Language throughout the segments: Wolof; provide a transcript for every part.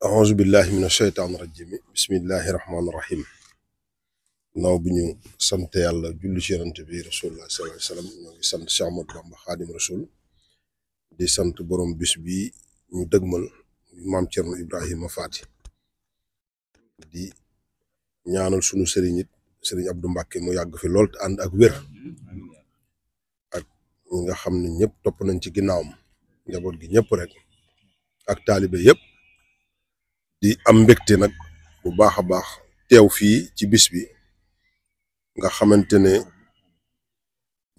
auzu billahi min asheytaani rajim bismillahi rahmaani rahim naaw bi ñu sant yàlla julli ci yonent bi rasulullah sallallahu alayhi wa sallam ñoo ngi sant Cheikh Ahmadou Bamba Xaadim Rasul di sant borom bis bi ñu dëgmal maam Cerno Ibrahima Faty di ñaanal sunu sëriñ it sëriñ Abdou Mbàkke mu yàgg fi lool te ànd ak wér ak ñi nga xam ne ñëpp topp nañ ci ginnaawam njaboot gi ñëpp rek ak taalibe yëpp di am mbégte nag bu baax a baax teew fii ci bis bi nga xamante ne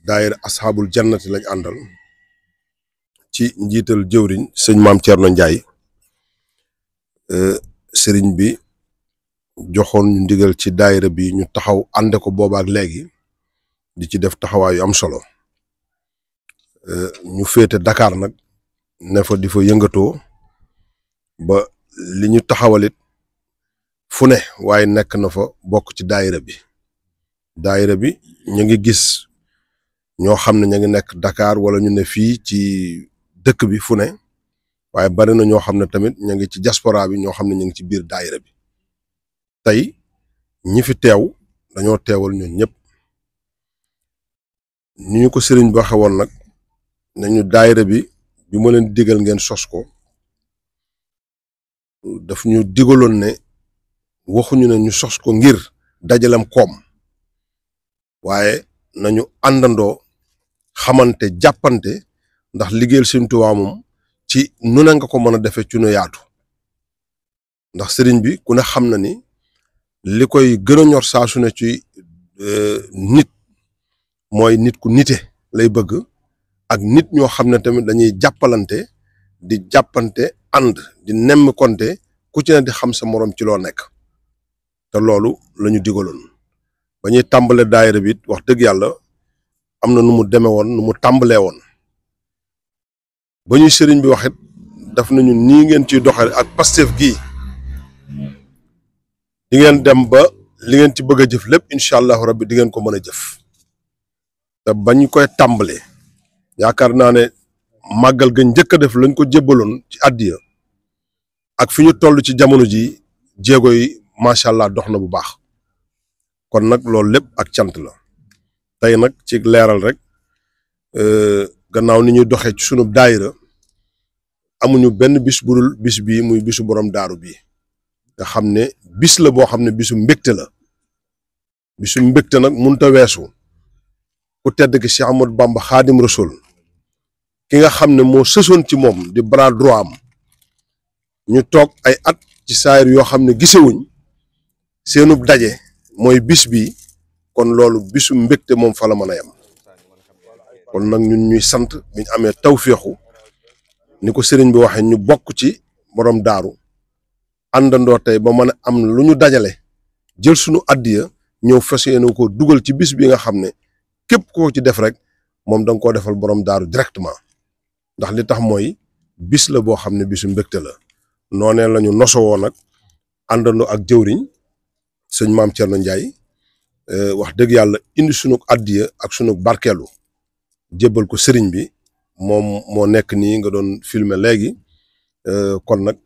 daayira asxaabul jannati lañ àndal ci njiital jëwriñ sëñ maam Cerno Njaay sëriñ bi joxoon ñu ndigal ci daayira bi ñu taxaw ànde ko boobaak léegi di ci def taxawaay yu am solo ñu féete Dakar nag ne fa di fa yëngatoo ba li ñu taxawalit fu ne waaye nekk na fa bokk ci daayira bi ñu ngi gis ñoo xam ne ñu ngi nekk Dakar wala ñu ne fii ci dëkk bi fu ne waaye bari na ñoo xam ne tamit ñu ngi ci diaspora bi ñoo xam ne ñu ngi ci biir daayira bi tey ñi fi teew dañoo teewal ñun ñëpp ni ñu ko sëriñ bi waxe woon nag nañu daayira bi ma leen digal ngeen sos ko daf ñu digaloon ne waxuñu ne ñu sos ko ngir dajalam koom waaye nañu àndandoo xamante jàppante ndax liggéeyal Sëriñ Tuubaa moom ci nu ne nga ko mën a defee ci nu yaatu ndax sëriñ bi ku ne xam na ni li koy gën a ñor saa su ne ci nit mooy nit ku nite lay bëgg ak nit ñoo xam ne tamit dañuy jàppalante di jàppante ànd di nemm konte ku ci ne di xam sa moroom ci loo nekk te loolu la ñu digaloon ba ñuy tàmbale daayira bi wax dëgg yàlla am na nu mu demee woon nu mu tàmbalee woon ba ñuy sëriñ bi waxit daf nañu nii ngeen ciy doxale ak Pastef gii di ngeen dem ba li ngeen ci bëgg a jëf lépp incha allahu rabbi di ngeen ko mën a jëf te bañ koy tàmbalee yaakaar naa ne màggal ga njëkk a def lañ ko jébbaloon ci àddiya ak fi ñu toll ci jamono ji jéego yi macha allah dox na bu baax kon nag loolu lépp ak cant la tey nag ci leeral rek gannaaw ni ñuy doxee ci sunu daayira amuñu benn bis budul bis bii muy bisu borom daaru bii nga xam ne bis la boo xam ne bisu mbégte la bisu mbégte nag munta weesu ku tedd ki Cheikh Ahmadou Bamba Xaadim Rasul ki nga xam ne moo sësoon ci moom di bras droit am ñu toog ay at ci saayir yoo xam ne gisewuñ seenub daje mooy bis bi kon loolu bisu mbégte moom fa la mën a yem kon nag ñun ñuy sant biñ amee tawféexu ni ko sëriñ bi waxee ñu bokk ci borom daaru àndandoo tey ba mën a am lu ñu dajale jël sunu addiya ñëw fas yéene ko dugal ci bis bi nga xam ne képp koo ci def rek moom da nga koo defal borom daaru directement ndax li tax mooy bis la boo xam ne bisu mbégte la noonee la ñu nosowoo nag àndandoo ak jëwriñ sëñ maam Cerno Njaay wax dëgg yàlla indi sunu addiya ak sunu barkeelu jébbal ko sëriñ bi moom moo nekk nii nga doon filmer léegi kon nag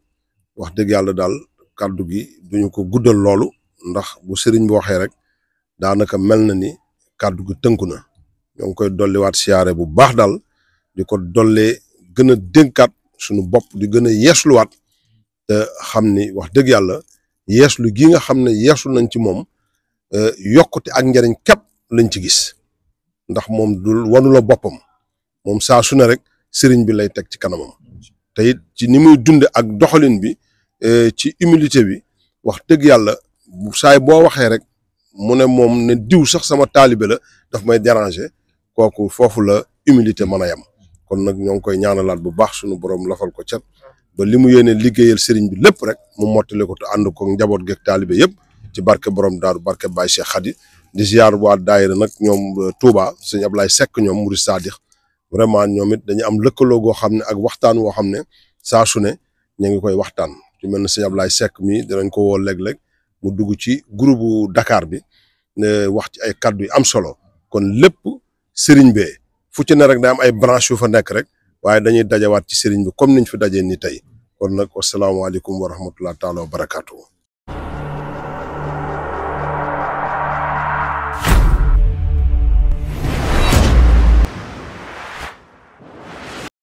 wax dëgg yàlla daal kàddu gi duñu ko guddal loolu ndax bu sëriñ bi waxee rek daanaka mel na ni kàddu gi tënku na ñoo ngi koy dolliwaat siyaare bu baax daal di ko dollee gën a dénkaat suñu bopp di gën a yeesluwaat te xam ni wax dëgg yàlla yeeslu gi nga xam ne yeeslu nañ ci moom yokkute ak njariñ képp lañ ci gis ndax moom du wanu la boppam moom saa su ne rek sëriñ bi lay teg ci kanamam te it ci ni muy dunde ak doxalin bi ci humilité bi wax dëgg yàlla saay boo waxee rek mu ne moom ne diw sax sama taalibe la daf may déranger kooku foofu la humilité mën a yem kon nag ñoo ngi koy ñaanalaat bu baax sunu borom lafal ko cat ba li mu yéene liggéeyal sëriñ bi lépp rek mu mottale ko te ànd ko njaboot geeg taalibe yëpp ci barke borom daaru barke Baye Cheikh Khady di ziar waa daayira nag ñoom Touba sëñ Ablaye Seck ñoom Murid Sadikh vraiment ñoom it dañu am lëkkaloo goo xam ne ak waxtaan woo xam ne saa su ne ñu ngi koy waxtaan ci mel ne sëñ Ablaye Seck mi dinañ ko woo léeg-léeg mu dugg ci groupe Dakar bi wax ci ay kaddu yu am solo kon lépp sëriñ bee fu ci ne rek day am ay branche yu fa nekk rek waaye dañuy dajawaat ci sëriñ bi comme niñ fi dajee ni tey kon nag wasalaamaaleykum wa rahmatullah taala wa barakaatu.